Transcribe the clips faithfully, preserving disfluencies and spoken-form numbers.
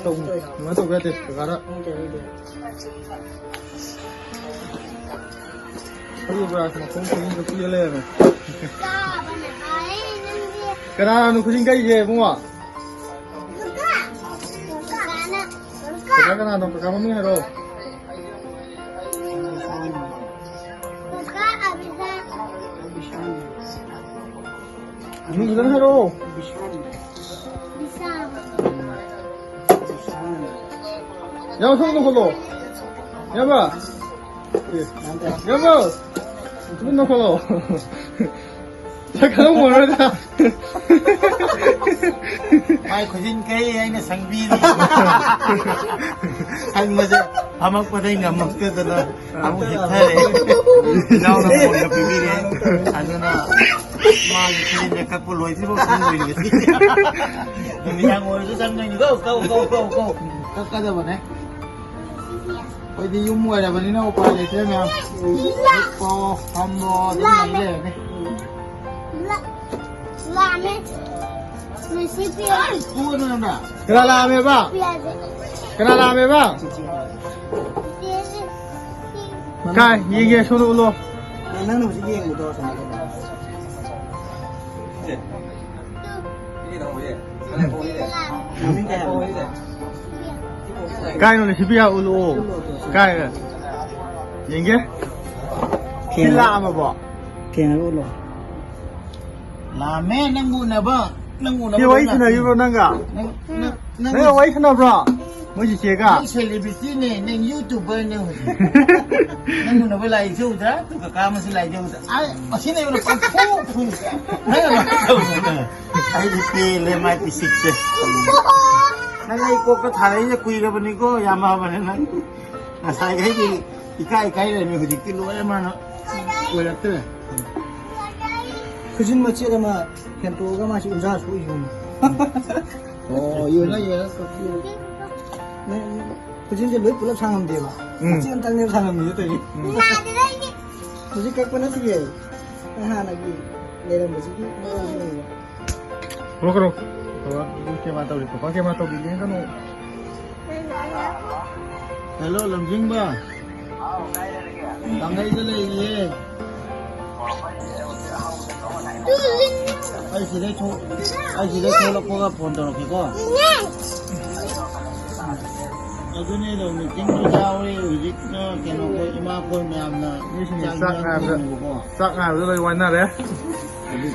ꯇꯧ-, ꯑꯗꯨꯃꯥꯏꯅ ꯇꯧꯕ ꯌꯥꯗꯦ, ꯀꯀꯥꯗ꯫ ꯅꯪ ꯀꯩꯅꯣꯗꯣ꯫ ꯈꯜꯂꯨꯕ꯭ꯔꯥ? ꯃꯈꯣꯡ ꯈꯨꯗꯤꯡꯗ ꯄꯤꯔ ꯂꯩꯔꯝꯃꯦ꯫ ꯆꯥꯕꯅ ꯍꯥꯏ, ꯅꯪꯗꯤ꯫ ꯀꯅꯥꯅꯣ ꯈꯨꯖꯤꯟ ꯀꯛꯏꯁꯦ, ꯏꯕꯨꯡꯉꯣ? ꯀꯀꯥꯅ, ꯀꯀꯥ꯫ ꯀꯀꯥ ꯀꯅꯥꯅꯣ? ꯀꯀꯥ ꯃꯃꯤꯡ ꯍꯥꯏꯔꯣ꯫ ꯀꯀꯥ ꯑꯕꯤꯗꯥ꯫ ꯃꯤꯡ ꯐꯖꯅ ꯍꯥꯏꯔꯛꯑꯣ꯫ ꯕꯤꯁꯥꯜ꯫ ꯌꯥꯝ ꯊꯨꯅ ꯅꯣꯛꯈꯠꯂꯣ꯫ ꯏꯌꯥꯝꯕ꯫ ꯑꯦ꯫ ꯏꯌꯥꯝꯕ꯫ ꯊꯨꯅ ꯅꯣꯛꯈꯠꯂꯣ꯫ ꯁꯛ ꯈꯪꯉꯝꯃꯔꯣꯏꯗ꯫ ꯃꯥꯏ ꯈꯨꯖꯤꯟ ꯀꯛꯏ ꯑꯩꯅ ꯁꯪꯕꯤꯔꯤ꯫ ꯁꯪꯕꯁꯦ ꯐꯝꯃꯛꯄꯗꯩ ꯉꯝꯃꯛꯇꯗꯅ꯫ ꯑꯃꯨꯛ ꯍꯤꯞꯊꯔꯦ꯫ ꯏꯅꯥꯎꯅ ꯐꯣꯟꯒ ꯄꯤꯕꯤꯔꯦ꯫ ꯑꯗꯨꯅ ꯃꯥꯒꯤ ꯐꯤꯂꯝꯁꯦ ꯀꯛꯄ ꯂꯣꯏꯗ꯭ꯔꯤꯐꯥꯎ ꯁꯪꯗꯣꯏꯅꯤ ꯉꯁꯤ꯫ ꯅꯨꯃꯤꯗꯥꯡ ꯑꯣꯏꯔꯁꯨ ꯆꯪꯗꯣꯏꯅꯤ꯫ ꯀꯧ, ꯀꯧ, ꯀꯧ, ꯀꯧ, ꯀꯧ꯫ ꯀꯛꯀꯗꯕꯅꯦ꯫ ꯑꯩꯈꯣꯏꯗꯤ ꯌꯨꯝ ꯑꯣꯏꯔꯕꯅꯤꯅ ꯎꯄꯥꯏ ꯂꯩꯇ꯭ꯔꯦ ꯃꯌꯥꯝ꯫ ꯍꯤꯞꯄꯣ, ꯐꯝꯃꯣ, ꯑꯗꯨꯝ ꯂꯩ ꯂꯩꯔꯅꯤ꯫ ꯂꯥꯛꯑꯦ꯫ ꯃꯁꯤ ꯄꯤꯔꯛꯑꯣ꯫ ꯀꯅꯥ ꯂꯥꯛꯑꯝꯃꯦꯕ? ꯄꯤꯔꯛꯑꯒꯦ꯫ ꯀꯅꯥ ꯂꯥꯛꯑꯝꯃꯦꯕ? ꯆꯦꯆꯦ꯫ ꯀꯥꯏ? ꯌꯦꯡꯒꯦ, ꯁꯣꯝꯗ ꯎꯠꯂꯣ꯫ ꯅꯪꯅ ꯍꯧꯖꯤꯛ ꯌꯦꯡꯕꯗꯣ ꯁꯨꯃꯥꯏꯅ ꯇꯧꯕ꯫ ꯃꯃꯤꯡ ꯀꯩ ꯍꯥꯏꯕꯅꯣ? ꯀꯥꯏꯅꯣꯅꯦ, ꯁꯤ ꯄꯤꯌꯥ ꯎꯠꯂꯛꯑꯣ꯫ ꯀꯥꯏ? ꯌꯦꯡꯒꯦ꯫ ꯁꯤ ꯂꯥꯛꯑꯝꯃꯕꯣ? ꯊꯦꯡꯅꯔ ꯎꯠꯂꯣ꯫ ꯂꯥꯝꯃꯦ, ꯅꯪꯕꯨ ꯎꯅꯕ, ꯅꯪꯕꯨ ꯎꯅꯕ ꯁꯤ ꯋꯥꯔꯤ ꯂꯣꯏ ꯂꯥꯛꯇꯣꯏꯅꯦ꯫ ꯁꯥꯟꯅꯈꯤꯕ꯭ꯔꯣ ꯅꯪꯒ? ꯅꯪ, ꯅꯪ, ꯅꯪ ꯅꯪꯒ ꯋꯥꯔꯤ ꯁꯥꯟꯅꯕ꯭ꯔꯣ? ꯃꯣꯏ ꯆꯤꯆꯦꯒ? ꯅꯪ celebrityꯅꯦ, ꯅꯪ YouTuberꯅꯦ ꯍꯧꯖꯤꯛ꯫ ꯅꯪ ꯎꯅꯕ ꯂꯥꯛꯏꯁꯦ ꯎꯗ꯭ꯔꯥ? ꯇꯨ ꯀꯀꯥ ꯑꯃꯁꯨ ꯂꯥꯛꯏꯁꯦ ꯎꯗ꯭ꯔꯥ? ꯑꯥ, ꯃꯁꯤ ꯂꯩꯕꯅ ꯄꯪꯐꯨ ꯐꯨꯏ꯫ ꯅꯪ ꯑꯗꯨꯃꯥꯏꯅ ꯇꯧꯕꯅꯦ꯫ ꯑꯩꯗꯤ ꯄꯦꯜꯂꯦ ꯃꯥꯏ ꯄꯤꯁꯤꯛꯁꯦ꯫ ꯅꯪ ꯑꯩ ꯀꯣꯛꯇ ꯊꯥꯔꯛꯏꯁꯦ ꯀꯨꯏꯔꯕꯅꯤꯀꯣ, ꯌꯥꯝꯃꯕꯅꯦ ꯅꯪ꯫ ꯉꯁꯥꯏꯈꯩꯗꯤ ꯏꯀꯥꯏ ꯏꯀꯥꯏ ꯂꯩꯔꯝꯃꯤ, ꯍꯧꯖꯤꯛꯇꯤ ꯂꯣꯏꯔꯦ ꯃꯥꯅ꯫ ꯑꯣꯏꯔꯛꯇ꯭ꯔꯦ꯫ ꯈꯨꯖꯤꯟ ꯃꯆꯦꯠ ꯑꯃ ꯍꯦꯟꯇꯣꯛꯑꯒ ꯃꯥꯁꯤ ꯎꯟꯖꯥ ꯊꯣꯛꯏꯁꯤꯅꯤ꯫ ꯑꯣ, ꯌꯣꯜꯂ, ꯌꯣꯜꯂ ꯀꯛꯄꯤꯌꯨ꯫ ꯅꯪ ꯈꯨꯖꯤꯟꯁꯦ ꯂꯣꯏ ꯄꯨꯂꯞ ꯁꯥꯡꯉꯝꯗꯦꯕ꯫ ꯎꯝ꯫ ꯃꯆꯦꯠ ꯑꯝꯇꯪꯅꯦꯕ ꯁꯥꯡꯉꯝꯃꯤꯗꯣ ꯇꯧꯔꯤ꯫ ꯎꯝ꯫ ꯍꯧꯖꯤꯛ ꯀꯛꯄ ꯅꯠꯇꯤꯌꯦ꯫ ꯅꯪ ꯍꯥꯟꯅꯒꯤ ꯂꯩꯔꯝꯕꯁꯤꯒꯤ ꯃꯑꯣꯡꯁꯤꯅꯦꯕ꯫ ꯀꯩꯅꯣ, ꯀꯩꯅꯣ꯫ ꯕꯕꯥ ꯀꯦꯃꯦꯔꯥ ꯇꯧꯔꯤ꯫ ꯄꯄꯥ ꯀꯦꯃꯦꯔꯥ ꯇꯧꯕꯤꯒꯦ ꯀꯩꯅꯣ꯫ ꯍꯦꯜꯂꯣ, ꯂꯝꯖꯤꯡꯕ꯫ ꯀꯪꯂꯩꯗ ꯂꯩꯔꯤꯌꯦ꯫ ꯑꯩ ꯁꯤꯗꯩ ꯊꯣꯛ-, ꯑꯩ ꯁꯤꯗꯩ ꯊꯣꯛꯂꯛꯄꯒ ꯐꯣꯟ ꯇꯧꯔꯛꯀꯦꯀꯣ꯫ ꯑꯗꯨꯅꯦ, ꯑꯗꯣ ꯃꯤꯇꯤꯡꯁꯨ ꯌꯥꯎꯔꯤ ꯍꯧꯖꯤꯛꯅ, ꯀꯩꯅꯣꯈꯣꯏ, ꯏꯃꯥꯈꯣꯏ ꯃꯌꯥꯝꯅ ꯃꯤꯁꯤꯡꯁꯦ ꯆꯥꯛ ꯆꯥꯛ ꯉꯥꯏꯕꯗ, ꯉꯥꯏꯕꯗ ꯂꯣꯏ ꯋꯥꯅꯔꯦ꯫ ꯑꯗꯨ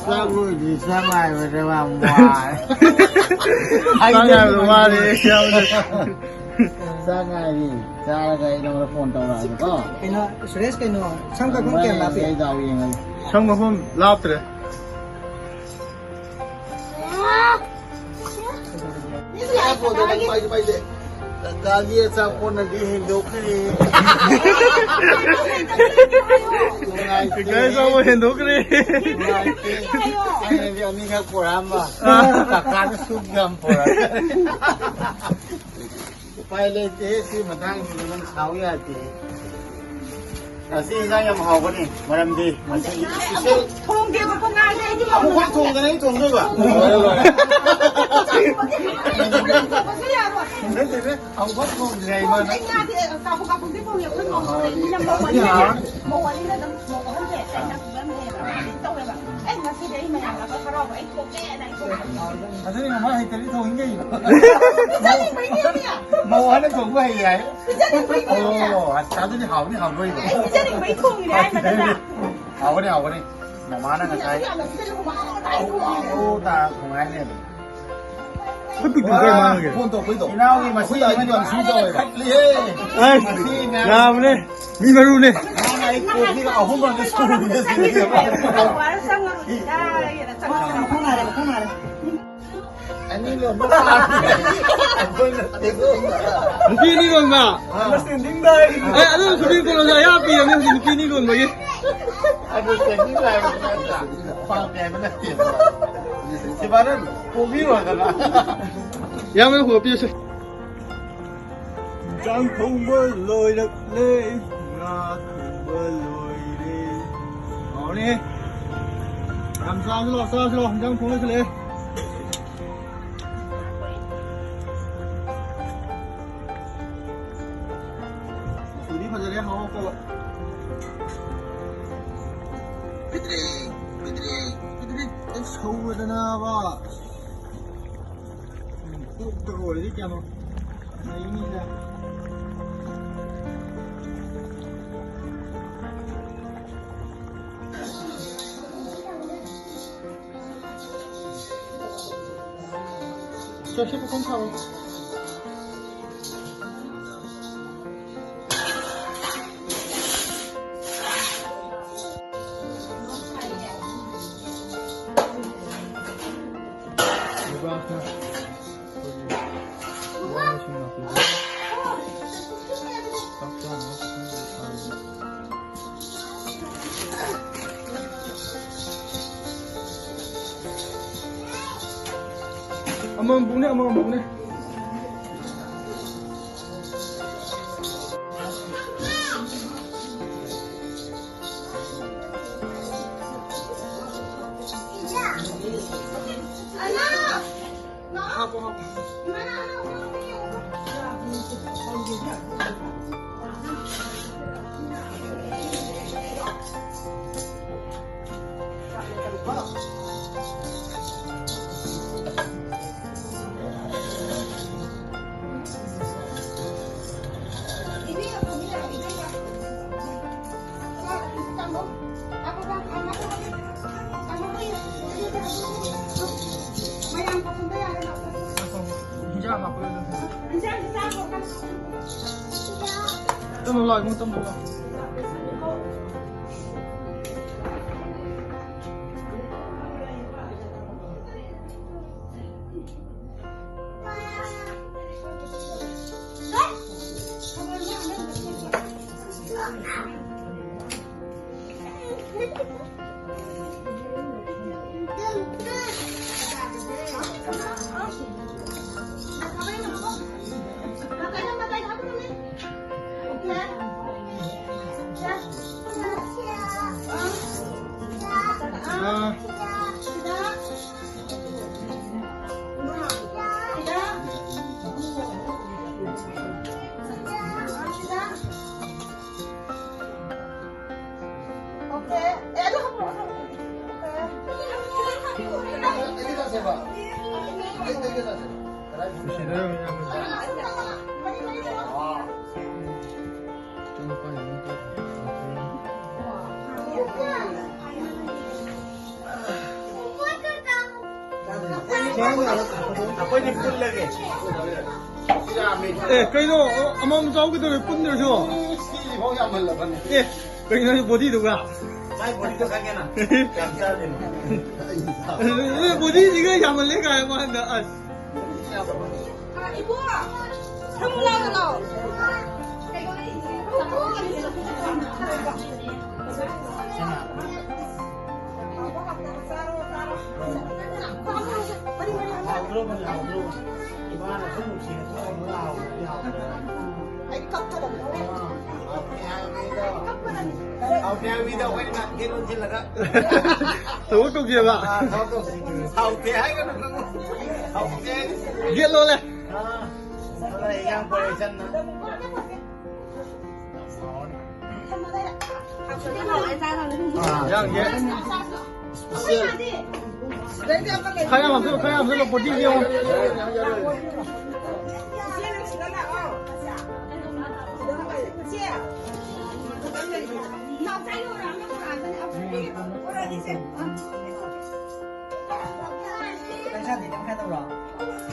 ꯆꯥꯛ ꯂꯣꯏꯗ꯭ꯔꯤ, ꯆꯥꯛ ꯉꯥꯏꯕꯗ ꯌꯥꯝ ꯋꯥꯔꯦ꯫ ꯆꯥꯛ ꯉꯥꯏꯕꯗ ꯋꯥꯔꯦ, ꯌꯥꯎꯗꯦ꯫ ꯆꯥꯛ ꯉꯥꯏꯔꯤ꯫ ꯆꯥꯔꯒ ꯑꯩ ꯅꯉꯣꯟꯗ ꯐꯣꯟ ꯇꯧꯔꯛꯑꯒꯦꯀꯣ꯫ ꯀꯩꯅꯣ, ꯁꯨꯔꯦꯁ, ꯀꯩꯅꯣ, ꯁꯝ ꯀꯛꯐꯝ ꯀꯌꯥꯝ ꯂꯥꯞꯄꯤ? ꯑꯩ ꯗꯥꯎ ꯌꯦꯡꯉꯒꯦ꯫ ꯁꯝ ꯀꯛꯐꯝ ꯂꯥꯞꯇ꯭ꯔꯦ꯫ ꯀꯥꯒꯤ ꯑꯆꯥꯄꯣꯠꯅꯗꯤ ꯍꯦꯟꯗꯣꯛꯈ꯭ꯔꯦ꯫ ꯅꯨꯡꯉꯥꯏꯇꯦ꯫ ꯀꯥꯒꯤ ꯑꯆꯥꯄꯣꯠ ꯍꯦꯟꯗꯣꯛꯈ꯭ꯔꯦ꯫ ꯅꯨꯡꯉꯥꯏꯇꯦ꯫ ꯑꯩꯅꯗꯤ ꯑꯅꯤꯈꯛ ꯄꯨꯔꯛꯑꯝꯕ꯫ ꯑꯥ꯫ ꯀꯀꯥꯅ ꯁꯨꯞ ꯌꯥꯝ ꯄꯨꯔꯛꯑꯦ꯫ ꯎꯄꯥꯏ ꯂꯩꯇꯦ, ꯁꯤ ꯃꯇꯥꯡꯁꯤꯗꯤ ꯅꯪ ꯁꯥꯎ ꯌꯥꯗꯦ꯫ ꯉꯁꯤ ꯏꯟꯖꯥꯡ ꯌꯥꯝ ꯍꯥꯎꯒꯅꯤ, ꯃꯔꯝꯗꯤ ꯉꯁꯤ special ꯊꯣꯡꯗꯦꯕꯀꯣ, ꯉꯥꯁꯦ ꯑꯩꯗꯤ ꯑꯃꯨꯛ ꯐꯥꯎ ꯊꯣꯡꯗꯅ ꯑꯩ ꯊꯣꯡꯗꯣꯏꯕ? ꯊꯣꯡꯕꯁꯨ ꯌꯥꯔꯣꯏ꯫ ꯅꯠꯇꯦꯅꯦ, ꯑꯃꯨꯛ ꯐꯥꯎ ꯊꯣꯡꯗ꯭ꯔꯤ ꯍꯥꯏꯕ꯫ ꯑꯩ ꯉꯥꯗꯤ ꯀꯥꯕꯨ ꯀꯥꯕꯨꯗꯤ ꯊꯣꯡꯉꯦ, ꯑꯩꯈꯣꯏ ꯃꯧ ꯑꯣꯏꯔꯦ, ꯃꯤꯅ ꯃꯧ ꯑꯣꯏꯔꯦ, ꯃꯧ ꯑꯣꯏꯔꯦ ꯑꯗꯨꯝ ꯊꯣꯡꯉꯦ꯫ ꯑꯗꯨꯅꯤ ꯃꯃꯥ ꯍꯩꯇ꯭ꯔꯗꯤ ꯊꯣꯡꯉꯤꯅꯦ꯫ ꯃꯧ ꯑꯣꯏꯔꯦ꯫ ꯃꯧ ꯑꯣꯏꯔꯦ ꯑꯗꯨꯝ ꯊꯣꯡꯉꯦ꯫ ꯑꯩ ꯉꯁꯤꯗꯤ ꯑꯩ ꯃꯌꯥꯝ ꯂꯥꯛꯄ ꯍꯔꯥꯎꯕ ꯑꯩ ꯊꯣꯡꯉꯦꯅ ꯑꯩ ꯊꯣꯡꯉꯦ꯫ ꯑꯗꯨꯅꯤ ꯃꯃꯥ ꯍꯩꯇ꯭ꯔꯗꯤ ꯊꯣꯡꯉꯤꯅꯦ꯫ ꯄꯤꯖꯅꯤꯡꯕꯩꯅꯦ꯫ ꯃꯧ ꯍꯥꯏꯅ ꯊꯣꯡꯕ ꯍꯩ ꯍꯥꯏ꯫ ꯄꯤꯖꯅꯤꯡꯕꯩꯅꯦ꯫ ꯑꯣ, ꯑꯁ, ꯑꯗꯨꯗꯤ ꯍꯥꯎꯅꯤ, ꯍꯥꯎꯅꯤ꯫ ꯑꯩ ꯄꯤꯖꯅꯤꯡꯕꯩ ꯊꯣꯡꯉꯤꯅꯦ ꯍꯥꯏꯕ ꯅꯠꯇ꯭ꯔꯥ? ꯍꯥꯎꯒꯅꯤ, ꯍꯥꯎꯒꯅꯤ꯫ ꯃꯃꯥꯅ ꯉꯁꯥꯏ ꯌꯥꯝꯅ ꯄꯤꯖꯅꯤꯡꯕ ꯃꯌꯥꯝ ꯂꯥꯛꯑꯦ꯫ ꯑꯣ, ꯇꯥ-, ꯊꯣꯡꯉꯥꯏꯅꯦ ꯑꯗꯨꯝ꯫ ꯑꯩꯈꯣꯏ ꯄꯤꯛꯇ꯭ꯔꯨ ꯀꯩ ꯃꯥꯡꯉꯒꯦ? ꯐꯣꯟ ꯇꯧꯔꯛꯄꯩꯗꯣ꯫ ꯏꯅꯥꯎꯒꯤ ꯃꯁꯤ ꯑꯩꯈꯣꯏ ꯗꯥꯗꯤ ꯌꯥꯝ ꯁꯨꯝ ꯇꯧꯋꯦꯕ꯫ ꯈꯠꯂꯤꯍꯦ꯫ ꯑꯁ, ꯉꯁꯤ ꯃꯌꯥꯝ ꯌꯥꯕꯅꯦ꯫ ꯃꯤ ꯃꯔꯨꯅꯦ꯫ ꯃꯥꯅ ꯑꯩ ꯀꯣꯐꯤꯒ ꯑꯍꯨꯝ ꯑꯃꯗꯤ ꯁꯨꯔꯤꯅꯦ ꯁꯤꯗꯩꯗ꯫ ꯃꯈꯣꯡ ꯅꯥꯔꯦ, ꯃꯈꯣꯡ ꯅꯥꯔꯦ꯫ ꯑꯅꯤ ꯂꯣꯟꯕ ꯄꯥꯝꯃꯤ꯫ ꯑꯩꯈꯣꯏꯅ ꯇꯦꯛꯂꯣꯟꯕ꯫ ꯅꯨꯄꯤ ꯑꯅꯤ ꯂꯣꯟꯕ? ꯑꯥ꯫ ꯑꯦ, ꯑꯗꯨ ꯅꯨꯄꯤ ꯀꯣꯟꯂꯣꯝꯗ ꯑꯌꯥꯕ ꯄꯤꯔꯕꯅꯦ ꯍꯧꯖꯤꯛ ꯅꯨꯄꯤ ꯑꯅꯤ ꯂꯣꯟꯕꯒꯤ꯫ ꯑꯗꯨ ꯇꯦꯛꯅꯤꯛ ꯂꯥꯛꯑꯦꯕ ꯅꯠꯇ꯭ꯔꯥ? ꯄꯥꯝꯃꯦ ꯍꯥꯏꯕ ꯅꯠꯇꯦꯕ꯫ ꯁꯤꯕꯥꯅ ꯀꯣꯛꯄꯤꯔꯣꯗꯅ꯫ ꯌꯥꯝꯅ ꯀꯣꯛꯄꯤꯔꯁꯦ꯫ ꯏꯟꯁꯥꯡ ꯊꯣꯡꯕ ꯂꯣꯏꯔꯛꯂꯦ, ꯉꯥ ꯊꯣꯡꯕ ꯂꯣꯏꯔꯦ꯫ ꯍꯥꯎꯔꯦ꯫ ꯌꯥꯝ ꯆꯥꯁꯤ ꯂꯥꯎ, ꯆꯥꯁꯤ ꯂꯥꯎ, ꯏꯟꯁꯥꯡ ꯊꯣꯡ ꯂꯣꯏꯁꯤꯜꯂꯛꯑꯦ꯫ ꯀꯣꯛꯇ ꯑꯣꯏꯔꯗꯤ ꯀꯩꯅꯣ ꯂꯩꯅꯤꯗ꯫ ꯆꯠꯁꯤ ꯄꯨꯈꯝ ꯊꯥꯔꯣ꯫ ꯂꯩꯕꯥꯛꯅ ꯑꯩꯈꯣꯏꯒꯤ ꯂꯧꯃꯤꯁꯤꯡ ꯅꯥꯄꯤꯗ ꯆꯥꯛ ꯆꯥꯅꯕ ꯄꯨꯈꯝꯗ ꯊꯥꯔꯤꯕ꯫ ꯑꯃꯃꯝ ꯄꯨꯅꯦ, ꯑꯃꯃꯝ ꯄꯨꯅꯦ꯫ ꯍꯥꯞꯄꯣ, ꯍꯥꯞꯄꯣ꯫ ꯍꯤꯟꯖꯥꯡ ꯍꯥꯞꯄ ꯂꯣꯏꯔꯦ꯫ ꯇꯞꯅ ꯂꯥꯛꯑꯣ, ꯏꯕꯨꯡ, ꯇꯞꯅ ꯂꯥꯛꯑꯣ꯫ ꯑꯩꯈꯣꯏꯗꯤ ꯄꯨꯜꯂꯒꯦ꯫ ꯑꯦ, ꯀꯩꯅꯣ, ꯑꯃꯃꯝ ꯆꯥꯎꯒꯗꯧꯔꯦ ꯄꯨꯟꯗ꯭ꯔꯁꯨ꯫ ꯁꯤꯐꯥꯎ ꯌꯥꯝꯃꯜꯂꯕꯅꯦ꯫ ꯑꯦ, ꯀꯩꯅꯣ ꯅꯪ ꯕꯣꯗꯤꯗꯨꯒ? ꯃꯥꯏ ꯕꯣꯗꯤꯗꯣ ꯈꯪꯉꯦꯅ꯫ ꯀꯌꯥꯝ ꯆꯥꯗꯣꯏꯅꯣ? ꯅꯣꯏ ꯕꯣꯗꯤꯁꯤꯒ ꯌꯥꯝꯃꯜꯂꯦ ꯀꯥꯏ ꯃꯥꯅ, ꯑꯁ꯫ ꯏꯕꯣ, ꯁꯪ ꯂꯥꯎꯅ ꯂꯥꯎ꯫ ꯍꯥꯎꯗ꯭ꯔꯣꯕꯅꯦ, ꯍꯥꯎꯗ꯭ꯔꯣꯕꯅꯦ꯫ ꯏꯃꯥꯅ ꯁꯨꯝ ꯅꯨꯡꯁꯤꯅ ꯊꯣꯡꯕ ꯍꯥꯎꯕꯗꯤ ꯍꯥꯎꯕꯅꯦ꯫ ꯑꯩ ꯀꯞꯀꯗꯕꯅꯦ꯫ ꯍꯥꯎꯇꯦ ꯍꯥꯏꯕꯅꯤꯗꯣ꯫ ꯍꯥꯎꯇꯦ ꯍꯥꯏꯕꯅꯤꯗꯣ, ꯑꯩꯈꯣꯏꯅ ꯒꯦꯠ ꯂꯣꯟꯁꯤꯜꯂꯒ꯫ ꯊꯕꯛ ꯇꯧꯁꯦꯕ꯫ ꯑꯥ, ꯊꯕꯛ ꯇꯧꯁꯤ꯫ ꯍꯥꯎꯇꯦ ꯍꯥꯏꯒꯅꯨ ꯅꯪ꯫ ꯍꯥꯎꯇꯦ ꯍꯥꯏꯒꯅꯨ꯫ ꯒꯦꯠ ꯂꯣꯜꯂꯦ꯫ ꯑꯥ, ꯑꯗ ꯏꯌꯥꯡ ꯄꯣꯔꯦ ꯆꯟꯅ꯫ ꯌꯥꯝ ꯌꯦ꯫ ꯈꯔ ꯌꯥꯝ ꯍꯥꯞꯆꯜꯂꯣ, ꯈꯔ ꯌꯥꯝ ꯍꯥꯞꯆꯜꯂꯣ, ꯕꯣꯗꯤꯁꯦ ꯌꯦꯡꯉꯣ꯫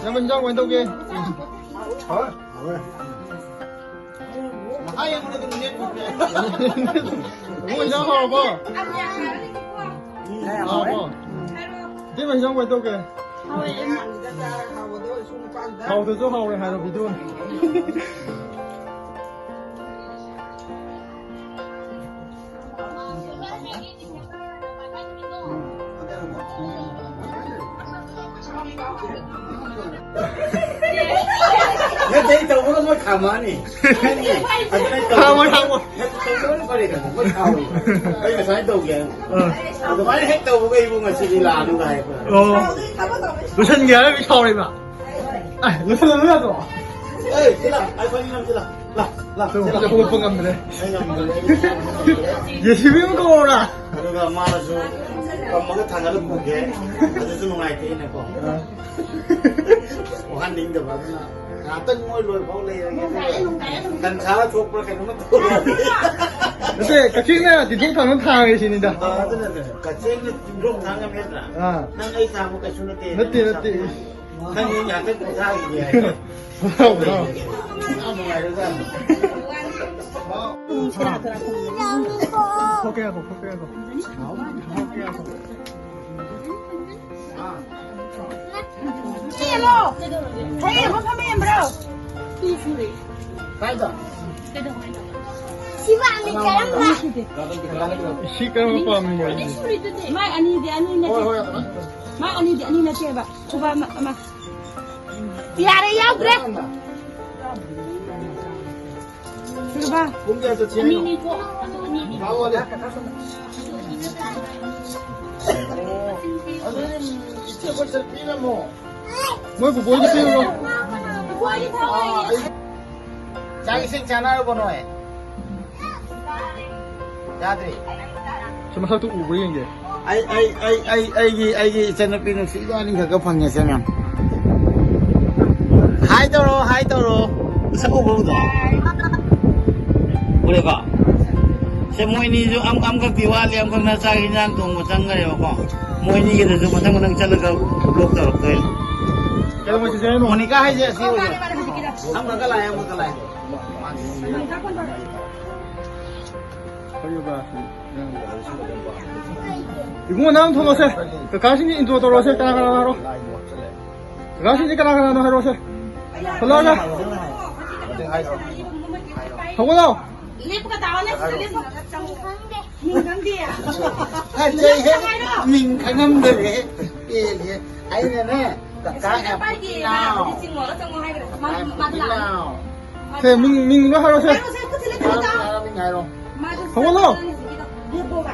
ꯏꯌꯥꯝꯕ, ꯏꯟꯖꯥꯡ ꯀꯃꯥꯏꯅ ꯇꯧꯒꯦ? ꯍꯥꯎꯋꯦ꯫ ꯃꯈꯥ ꯌꯦꯡꯕꯗ ꯑꯗꯨꯝ ꯂꯦꯞꯄꯨꯅꯦ꯫ ꯏꯕꯨꯡꯉꯣ, ꯏꯟꯖꯥꯡ ꯍꯥꯎꯔꯕꯣ? ꯍꯥꯎꯔꯕꯣ? ꯏꯇꯩꯃ, ꯏꯟꯖꯥꯡ ꯀꯃꯥꯏꯅ ꯇꯧꯒꯦ? ꯍꯥꯎꯗꯁꯨ ꯍꯥꯎꯔꯦ ꯍꯥꯏꯔꯣ, ꯚꯤꯗꯤꯑꯣ꯫ ꯅꯠꯇꯦ, ꯑꯩ ꯇꯧꯕꯒ ꯃꯣꯏ ꯈꯥꯝꯃꯛꯑꯅꯤ꯫ ꯈꯥꯝꯃꯣꯏ, ꯈꯥꯝꯃꯣꯏ꯫ ꯅꯠꯇꯦ, ꯇꯧꯕꯒ ꯂꯣꯏ ꯐꯔꯦ ꯀꯩꯅꯣ, ꯃꯣꯏ ꯈꯥꯝꯃꯣꯏ꯫ ꯑꯩ ꯉꯁꯥꯏ ꯇꯧꯒꯦ ꯍꯥꯏꯕ꯫ ꯑꯥ꯫ ꯑꯗꯨꯃꯥꯏꯅ ꯍꯦꯛ ꯇꯧꯕꯒ ꯑꯩꯕꯨ ꯉꯁꯤꯗꯤ ꯂꯥꯛꯑꯅꯨꯒ ꯍꯥꯏꯕ꯫ ꯑꯣ꯫ ꯂꯣꯏꯁꯟꯒꯦ ꯍꯥꯏꯔꯒ ꯁꯥꯎꯔꯤꯕ꯫ ꯑꯦ, ꯂꯣꯏꯁꯜꯂꯝꯃꯨ ꯌꯥꯗ꯭ꯔꯣ? ꯑꯦ, ꯁꯤ ꯂꯥ, ꯑꯩ ꯐꯅꯤ ꯅꯪ ꯁꯤ ꯂꯥ꯫ ꯂꯥ, ꯂꯥ, ꯁꯤ ꯂꯥ꯫ ꯍꯧꯒꯠꯄ ꯉꯝꯗ꯭ꯔꯦ꯫ ꯑꯩ ꯉꯝꯗ꯭ꯔꯦ, ꯑꯩ ꯉꯝꯗ꯭ꯔꯦ꯫ ꯖꯦ ꯁꯤ ꯕꯤ ꯑꯃ ꯀꯧꯔꯣꯔꯥ? ꯑꯗꯨꯒ ꯃꯥꯅꯁꯨ ꯊꯝꯃꯒ ꯊꯥꯡꯒꯠꯂ ꯄꯨꯒꯦ꯫ ꯑꯗꯨꯁꯨ ꯅꯨꯡꯉꯥꯏꯇꯦꯅꯀꯣ꯫ ꯑꯥ꯫ ꯋꯥꯍꯟꯅꯤꯡꯗꯕ ꯑꯗꯨꯅ ꯉꯥꯏꯍꯥꯛꯇꯪ ꯃꯣꯏ ꯂꯣꯏ ꯐꯥꯎ ꯂꯩꯔꯒꯦ꯫ ꯇꯟꯈꯥ ꯊꯣꯛꯄ꯭ꯔꯥ ꯀꯩꯅꯣꯝꯃ ꯇꯧꯔꯦ꯫ ꯅꯠꯇꯦ, ꯀꯛꯆꯤꯡꯅ ꯇꯤꯟꯊꯣꯛ ꯊꯥꯡꯅ ꯊꯥꯡꯉꯦ ꯁꯤꯅꯤꯗ꯫ ꯑꯥ, ꯑꯗꯨꯅꯅꯦ꯫ ꯀꯛꯆꯤꯡꯅ ꯇꯤꯟꯊꯣꯛ ꯊꯥꯡꯉ ꯃꯦꯠꯇ꯭ꯔꯥ? ꯑꯥ꯫ ꯅꯪ ꯑꯩ ꯊꯥꯡꯕ ꯀꯩꯁꯨ ꯅꯠꯇꯦ꯫ ꯅꯠꯇꯦ, ꯅꯠꯇꯦ꯫ ꯅꯪ ꯃꯤ ꯉꯥꯛꯇ ꯀꯨꯟꯊ꯭ꯔꯥꯒꯤꯅꯦ ꯍꯥꯏ꯫ ꯌꯥꯝ ꯅꯨꯡꯉꯥꯏꯔꯦꯗ꯫ ꯈꯣꯠꯀꯦ ꯉꯥꯏꯈꯣ, ꯈꯣꯠꯀꯦ ꯉꯥꯏꯈꯣ꯫ ꯆꯦꯜꯂꯣ꯫ ꯍꯌꯦꯡ ꯑꯃ ꯐꯝꯕ ꯌꯦꯡꯕ꯭ꯔꯣ? ꯀꯥꯏꯗ? ꯁꯤ ꯄꯥꯝꯃꯤ, ꯀꯔꯝꯕ? ꯁꯤ ꯀꯔꯝꯕ ꯄꯥꯝꯃꯤꯅꯣ? ꯃꯥꯏ ꯑꯅꯤꯗꯤ ꯑꯅꯤ ꯅꯠꯇꯦ꯫ ꯍꯣꯏ, ꯍꯣꯏ, ꯑꯗꯨꯃꯥꯏꯅ꯫ ꯃꯥꯏ ꯑꯅꯤꯗꯤ ꯑꯅꯤ ꯅꯠꯇꯦꯕ꯫ ꯈꯨꯕꯥ ꯑꯃ, ꯑꯃ꯫ ꯌꯥꯔꯦ, ꯌꯥꯎꯗ꯭ꯔꯦ꯫ ꯁꯤꯜꯚꯥ꯫ ꯄꯨꯡ ꯀꯌꯥ ꯆꯠꯁꯦ ꯍꯥꯏꯅꯣ? ꯑꯅꯤꯅꯤꯀꯣ꯫ ꯑꯗꯨ ꯑꯅꯤꯅꯤ꯫ ꯂꯥꯛꯑꯣ, ꯑꯂꯦ꯫ ꯑꯗꯨꯗꯤ ꯏꯆꯦ ꯑꯩꯈꯣꯏ ꯆꯠꯄꯤꯔꯝꯃꯣ꯫ ꯃꯣꯏ ꯕꯨꯕꯣꯏꯗ ꯄꯤꯔꯨꯔꯣ꯫ ꯕꯨꯕꯣꯏꯗꯤ ꯊꯑꯣꯏꯅꯦ꯫ ꯑꯥ, ꯑꯩ ꯆꯥꯛ ꯏꯁꯤꯡ ꯆꯥꯅꯔꯕꯣ ꯅꯣꯏ? ꯌꯥꯗ꯭ꯔꯤ꯫ ꯁꯤ ꯃꯁꯛꯇꯨ ꯎꯕ꯭ꯔꯥ ꯌꯦꯡꯒꯦ꯫ ꯑꯩ, ꯑꯩ, ꯑꯩ, ꯑꯩ, ꯑꯩꯒꯤ, ꯑꯩꯒꯤ ꯏꯆꯟꯅꯨꯄꯤ ꯅꯨꯡꯁꯤꯕ ꯑꯅꯤꯈꯛꯀ ꯐꯪꯉꯦ, ꯁꯦ ꯃꯌꯥꯝ꯫ ꯍꯥꯏ ꯇꯧꯔꯣ, ꯍꯥꯏ ꯇꯧꯔꯣ꯫ ꯃꯁꯛ ꯎꯕ꯭ꯔꯣ ꯑꯗꯣ? ꯎꯔꯦꯀꯣ? ꯁꯦ, ꯃꯣꯏ ꯑꯅꯤꯁꯨ ꯑꯝ-, ꯑꯃꯈꯛꯇꯤ ꯋꯥꯠꯂꯤ, ꯑꯃꯈꯛꯅ ꯆꯥꯛ ꯏꯟꯖꯥꯡ ꯊꯣꯡꯕ ꯆꯪꯈ꯭ꯔꯦꯕꯀꯣ꯫ ꯃꯣꯏ ꯑꯅꯤꯒꯤꯗꯁꯨ ꯃꯊꯪ ꯃꯊꯪ ꯆꯠꯂꯒ vlog ꯇꯧꯔꯛꯇꯣꯏꯅꯦ꯫ ꯀꯩꯗꯧꯉꯩ ꯆꯠꯁꯦ ꯍꯥꯏꯅꯣ? ꯃꯣꯅꯤꯀꯥ ꯍꯥꯏꯁꯦ ꯑꯁꯤ ꯑꯣꯏꯗꯣꯏꯅꯦ꯫ ꯑꯃꯈꯛꯀ ꯂꯥꯛꯑꯦ, ꯑꯃꯈꯛꯀ ꯂꯥꯛꯑꯦ꯫ ꯏꯕꯨꯡꯉꯣ, ꯅꯪ ꯊꯣꯛꯂꯛꯑꯣꯁꯦ꯫ ꯀꯀꯥꯁꯤꯡꯒꯤ intro ꯇꯧꯔꯛꯑꯣꯁꯦ꯫ ꯀꯅꯥ ꯀꯅꯥꯅꯣ ꯍꯥꯏꯔꯣ꯫ ꯀꯀꯥꯁꯤꯡꯁꯦ ꯀꯅꯥ ꯀꯅꯥꯅꯣ ꯍꯥꯏꯔꯛꯑꯣꯁꯦ꯫ ꯊꯣꯛꯂꯛꯑꯒ꯫ ꯍꯧꯒꯠꯂꯣ꯫ ꯂꯦꯞꯄꯒ ꯇꯥꯛꯑꯣꯅꯦ, ꯁꯤꯗ ꯂꯦꯞꯄꯣ꯫ ꯃꯤꯡ ꯈꯪꯗꯦ꯫ ꯐꯖꯩꯍꯦ꯫ ꯃꯤꯡ ꯈꯪꯉꯝꯗꯔꯦ꯫ ꯄꯦꯜꯂꯦ꯫ ꯑꯩꯅꯅꯦ, ꯀꯀꯥ ꯁꯤꯗ ꯌꯥꯝ ꯄꯥꯏꯗꯦ, ꯄꯨꯊꯤ ꯃꯥ ꯅꯥꯎ꯫ ꯍꯧꯖꯤꯛ ꯆꯤꯡꯉꯣ, ꯆꯪꯉꯣ ꯍꯥꯏꯈ꯭ꯔꯦ꯫ ꯃꯥ, ꯌꯥꯝ ꯃꯥꯗꯤ ꯄꯨꯊꯤ ꯂꯥꯛꯑꯣ꯫ ꯅꯥꯎ꯫ ꯁꯦ, ꯃꯤꯡ, ꯃꯤꯡꯗꯣ ꯍꯥꯏꯔꯣꯁꯦ꯫ ꯍꯥꯏꯔꯣꯁꯦ, ꯈꯨꯠꯁꯦ ꯂꯦꯞꯄꯒ ꯇꯥꯛꯑꯣ꯫ ꯀꯅꯥ ꯃꯤꯡ ꯍꯥꯏꯔꯣ? ꯃꯥꯗꯤ ꯍꯧꯒꯠꯂꯣ꯫ ꯍꯧꯖꯤꯛꯀꯤꯗꯣ ꯂꯦꯞꯄꯣꯕ꯫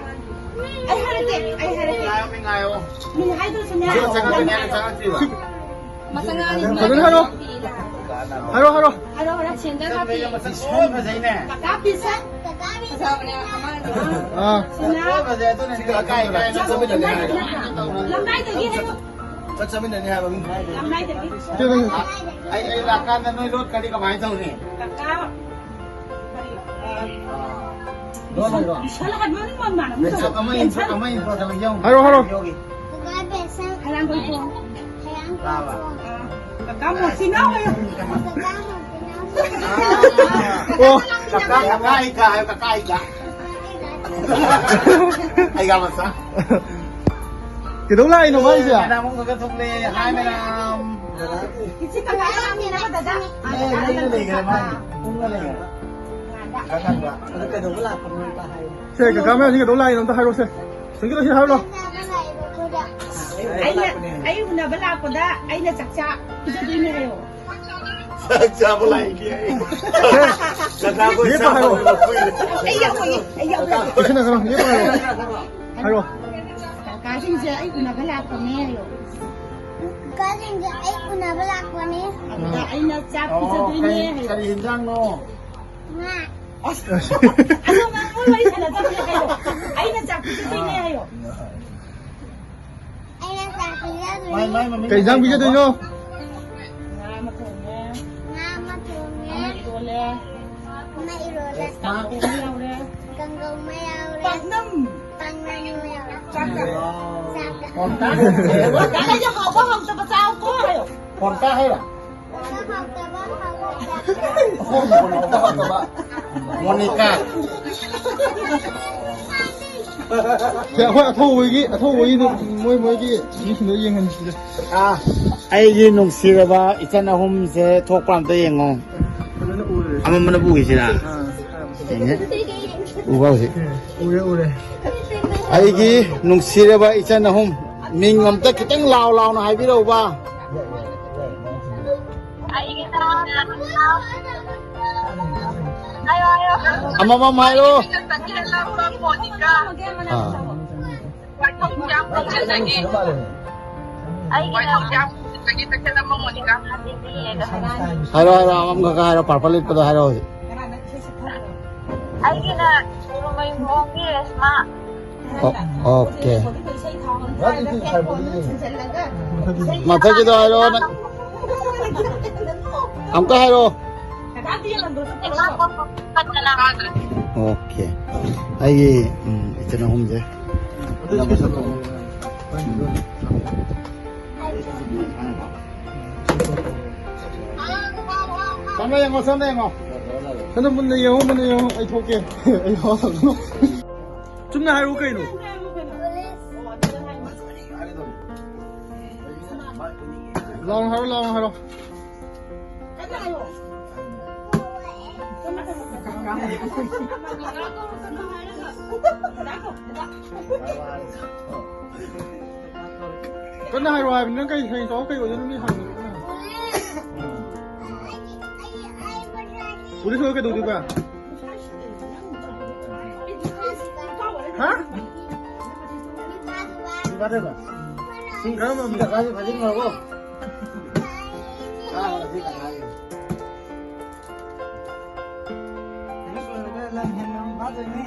ꯑꯩ ꯍꯥꯏꯔꯛꯀꯦ, ꯑꯩ ꯍꯥꯏꯔꯛꯀꯦ꯫ ꯀꯅꯥ ꯃꯤꯡ ꯍꯥꯏꯔꯣ? ꯃꯤꯡ ꯍꯥꯏꯗ꯭ꯔꯁꯨꯅꯦ꯫ ꯁꯤ ꯆꯪꯉꯛꯇꯣꯏꯅꯦ, ꯆꯪꯉꯛꯇ꯭ꯔꯤꯕ? ꯃꯆꯪꯉꯛꯑꯅꯤ꯫ ꯐꯖꯅ ꯍꯥꯏꯔꯣ꯫ ꯍꯥꯏꯔꯣ, ꯍꯥꯏꯔꯣ꯫ ꯍꯥꯏꯔꯣ, ꯍꯥꯏꯔꯣ꯫ ꯁꯦꯟꯗꯜ ꯍꯥꯞꯄꯤ꯫ ꯃꯁꯛ ꯂꯣꯏ ꯐꯖꯩꯅꯦ꯫ ꯀꯀꯥ ꯄꯤꯁꯟ꯫ ꯑꯥ꯫ ꯂꯝꯂꯥꯏꯗꯒꯤ ꯍꯥꯏꯌꯣ꯫ ꯆꯥꯛ ꯆꯥꯃꯤꯟꯅꯅꯤ ꯍꯥꯏꯕ ꯃꯤ꯫ ꯂꯝꯂꯥꯏꯗꯒꯤ꯫ ꯏꯆꯦ, ꯅꯪ ꯑꯩ, ꯑꯩ ꯂꯥꯛꯀꯥꯟꯗ ꯅꯣꯏ ꯂꯣꯠꯈ꯭ꯔꯗꯤ ꯀꯃꯥꯏꯅ ꯇꯧꯅꯤ? ꯀꯀꯥ, ꯀꯔꯤ, ꯑ, ꯂꯣꯠꯂꯣꯏꯔꯣ? ꯏꯁꯣꯔ ꯍꯥꯏꯕ ꯃꯃꯤꯡ ꯃꯥꯟ ꯃꯥꯟꯅꯕ ꯇꯧ꯫ ꯑꯃ ꯏꯟꯁ-, ꯑꯃ ꯏꯟꯁ-, ꯌꯥꯎ꯫ ꯍꯥꯏꯔꯣ, ꯍꯥꯏꯔꯣ꯫ ꯀꯀꯥ ꯕꯦꯁꯟ꯫ ꯍꯩꯔꯥꯡꯒꯣꯏ ꯐꯣꯡ꯫ ꯍꯩꯔꯥꯡꯒꯣꯏ ꯐꯣꯡ꯫ ꯑ, ꯀꯀꯥ ꯃꯣꯁꯤꯅꯥꯎ ꯍꯥꯏꯌꯣ꯫ ꯀꯀꯥ ꯃꯣꯁꯤꯅꯥꯎ꯫ ꯑꯣ꯫ ꯀꯀꯥ, ꯀꯀꯥ ꯑꯩꯒ ꯍꯥꯏꯌꯣ, ꯀꯀꯥ ꯑꯩꯒ꯫ ꯑꯩꯒ ꯃꯆꯥ꯫ ꯀꯩꯗꯧ ꯂꯥꯛꯏꯅꯣ ꯃꯥꯏꯁꯦ? ꯃꯦꯗꯥꯝ ꯑꯃꯈꯛꯀ ꯊꯣꯛꯂꯦ꯫ ꯍꯥꯏ, ꯃꯦꯗꯥꯝ꯫ ꯏꯆꯦ ꯀꯀꯥ ꯂꯥꯛꯑꯝꯃꯤꯅꯕ, ꯗꯗꯥ꯫ ꯑꯦ, ꯂꯩꯔꯦ, ꯂꯩꯔꯦ, ꯃꯥ ꯄꯨꯡꯅ ꯂꯩꯔꯦ꯫ ꯀꯀꯥ ꯈꯪꯕ꯭ꯔꯥ? ꯑꯗꯨ ꯀꯩꯗꯧꯕ ꯂꯥꯛꯄꯅꯣ ꯑꯝꯇ ꯍꯥꯏꯌꯨ꯫ ꯁꯦ, ꯀꯀꯥ ꯃꯌꯥꯝꯁꯤ ꯀꯩꯗꯧ ꯂꯥꯛꯏꯅꯣ ꯑꯝꯇ ꯍꯥꯏꯔꯣꯁꯦ꯫ ꯁꯤꯡꯒꯤꯗꯣ ꯁꯤ ꯍꯥꯏꯔꯣ꯫ ꯑꯩꯅ, ꯑꯩ ꯎꯅꯕ ꯂꯥꯛꯄꯗ ꯑꯩꯅ ꯆꯥꯛꯆꯥ ꯄꯤꯖꯗꯣꯏꯅꯦ ꯍꯥꯏꯌꯣ꯫ ꯆꯥꯛ ꯆꯥꯕ ꯂꯥꯛꯏꯅꯦ ꯑꯩ꯫ ꯀꯀꯥ ꯑꯩꯈꯣꯏ ꯂꯦꯞꯄ ꯆꯥꯕ ꯍꯥꯏꯔꯣ꯫ ꯂꯣꯏꯕ ꯀꯨꯏꯔꯦ꯫ ꯑꯩ ꯌꯥꯎꯔꯒꯦ, ꯑꯩ ꯌꯥꯎꯔꯒꯦ꯫ ꯀꯩꯁꯨ ꯅꯠꯇꯕ, ꯂꯦꯞꯄ ꯍꯥꯏꯔꯣ꯫ ꯍꯥꯏꯔꯣ꯫ ꯀꯀꯥꯁꯤꯡꯁꯦ ꯑꯩ ꯎꯅꯕ ꯂꯥꯛꯄꯅꯦ ꯍꯥꯏꯌꯣ꯫ ꯀꯀꯥꯁꯤꯡꯁꯦ ꯑꯩ ꯎꯅꯕ ꯂꯥꯛꯄꯅꯦ꯫ ꯑꯗꯨꯗ ꯑꯩꯅ ꯆꯥꯛ ꯑꯣ, ꯄꯤꯖꯗꯣꯏꯅꯦ ꯀꯔꯤ, ꯍꯥꯏꯌꯣ꯫ ꯀꯔꯤ ꯌꯦꯟꯖꯥꯡꯅꯣ? ꯉꯥ꯫ ꯑꯁ! ꯑꯗꯣ ꯃꯥ ꯃꯣꯏ ꯋꯥꯔꯤ ꯁꯥꯟꯅꯗꯕꯅꯦ ꯍꯥꯏꯌꯣ꯫ ꯑꯩꯅ ꯆꯥꯛ ꯄꯤꯖꯗꯣꯏꯅꯦ ꯍꯥꯏꯌꯣ꯫ ꯑꯩꯅ ꯆꯥꯛ ꯄꯤꯖꯗꯣꯏꯅꯦ꯫ ꯃꯥꯏ, ꯃꯥꯏ ꯃꯃꯤꯡ ꯀꯩ ꯏꯟꯖꯥꯡ ꯀꯩ ꯀꯧꯕ? ꯄꯤꯖꯗꯣꯏꯅꯣ? ꯉꯥ ꯑꯃ ꯊꯣꯡꯉꯦ꯫ ꯉꯥ ꯑꯃ ꯊꯣꯡꯉꯦ꯫ ꯑꯃ ꯏꯔꯣꯜꯂꯦ꯫ ꯑꯃ ꯏꯔꯣꯜꯂꯦ꯫ ꯍꯥ? ꯀꯥꯡꯍꯧ ꯑꯃ ꯌꯥꯎꯔꯦ꯫ ꯀꯥꯡꯍꯧ ꯑꯃ ꯌꯥꯎꯔꯦ꯫ ꯄꯥꯛꯅꯝ꯫ ꯄꯥꯛꯅꯝ ꯑꯃ ꯌꯥꯎꯔꯦ꯫ ꯆꯥꯛꯀ꯫ ꯆꯥꯛꯀ꯫ ꯄꯣꯟꯇꯥ? ꯄꯣꯟꯇꯥ ꯍꯥꯏꯁꯦ ꯍꯥꯎꯕ ꯍꯥꯎꯇꯕ ꯆꯥꯎꯀꯣ ꯍꯥꯏꯌꯣ꯫ ꯄꯣꯟꯇꯥ ꯍꯥꯏꯔꯣ? ꯃꯣꯅꯤꯀꯥ꯫ ꯁꯦ, ꯑꯩꯈꯣꯏ ꯑꯊꯧꯕꯒꯤ, ꯑꯊꯧꯕꯒꯤ ꯅꯨ-, ꯃꯣꯏ, ꯃꯣꯏꯒꯤ ꯃꯤꯁꯤꯡꯗꯣ ꯌꯦꯡꯍꯟꯁꯤꯗ꯫ ꯑꯥ, ꯑꯩꯒꯤ ꯅꯨꯡꯁꯤꯔꯕ ꯏꯆꯟ ꯑꯍꯨꯝꯁꯦ ꯊꯣꯛꯄ꯭ꯔ ꯑꯝꯇ ꯌꯦꯡꯉꯣ꯫ ꯐꯖꯅ ꯎꯔꯦ꯫ ꯑꯃꯝꯕꯅ ꯄꯨꯈꯤꯁꯤꯔ? ꯑꯥ, ꯌꯦꯡꯉꯦ꯫ ꯎꯕ ꯍꯧꯖꯤꯛ? ꯎꯔꯦ, ꯎꯔꯦ꯫ ꯑꯩꯒꯤ ꯅꯨꯡꯁꯤꯔꯕ ꯏꯆꯟ ꯑꯍꯨꯝ, ꯃꯤꯡ ꯑꯝꯇ ꯈꯤꯇꯪ ꯂꯥꯎ ꯂꯥꯎꯅ ꯍꯥꯏꯕꯤꯔꯛꯎꯕ꯫ ꯑꯃꯃꯝ ꯍꯥꯏꯔꯣ꯫ ꯑꯥ꯫ ꯍꯥꯏꯔꯣ, ꯍꯥꯏꯔꯣ, ꯑꯃꯃꯝ ꯈꯛ ꯍꯥꯏꯔꯣ, purple ꯂꯤꯠꯄꯗꯣ ꯍꯥꯏꯔꯣ ꯍꯧꯖꯤꯛ꯫ ꯑꯩꯒꯤꯅ ꯁꯨꯔꯃꯌꯨꯝꯈꯣꯡꯒꯤ ꯔꯦꯁꯃꯥ꯫ ꯑꯣ, ꯑꯣꯀꯦ꯫ ꯃꯊꯛꯀꯤꯗꯣ ꯍꯥꯏꯔꯛꯑꯣ ꯅꯪ꯫ ꯑꯃꯨꯛꯀ ꯍꯥꯏꯔꯛꯑꯣ꯫ ꯑꯣꯀꯦ꯫ ꯑꯩꯒꯤ, ꯎꯝ, ꯏꯆꯤꯟ ꯑꯍꯨꯝꯁꯦ꯫ ꯁꯝꯅ ꯌꯦꯡꯉꯣ, ꯁꯝꯅ ꯌꯦꯡꯉꯣ꯫ ꯁꯝꯅ ꯃꯨꯟꯅ ꯌꯦꯡꯉꯣ, ꯃꯨꯟꯅ ꯌꯦꯡꯉꯣ꯫ ꯑꯩ ꯊꯣꯛꯀꯦ꯫ ꯑꯩ ꯍꯥꯎ ꯊꯝꯃꯣ꯫ ꯆꯨꯝꯅ ꯍꯥꯏꯔꯛꯎ ꯀꯩꯅꯣ꯫ ꯂꯥꯎꯅ ꯍꯥꯏꯔꯣ, ꯂꯥꯎꯅ ꯍꯥꯏꯔꯣ꯫ ꯀꯟꯅ ꯍꯥꯏꯔꯣ ꯍꯥꯏꯕꯅꯤ꯫ ꯅꯪ ꯀꯩ ꯍꯌꯦꯡ ꯆꯥꯎ ꯀꯩ ꯑꯣꯏꯗꯣꯏꯅꯣ ꯃꯤ ꯍꯪꯉꯤ꯫ ꯄꯨꯂꯤꯁ ꯑꯣꯏ ꯀꯩꯗꯧꯗꯣꯏꯕ? ꯍꯥ? ꯁꯤ ꯀꯔꯝꯕ ꯃꯤ? ꯁꯤ ꯀꯀꯥꯁꯤ ꯐꯖꯅ ꯉꯥꯎꯔꯣ꯫ ꯄꯨꯂꯤꯁ ꯑꯣꯏꯔꯒ ꯂꯝ ꯍꯦꯟꯕ ꯑꯃ ꯐꯥꯗꯣꯏꯅꯤ꯫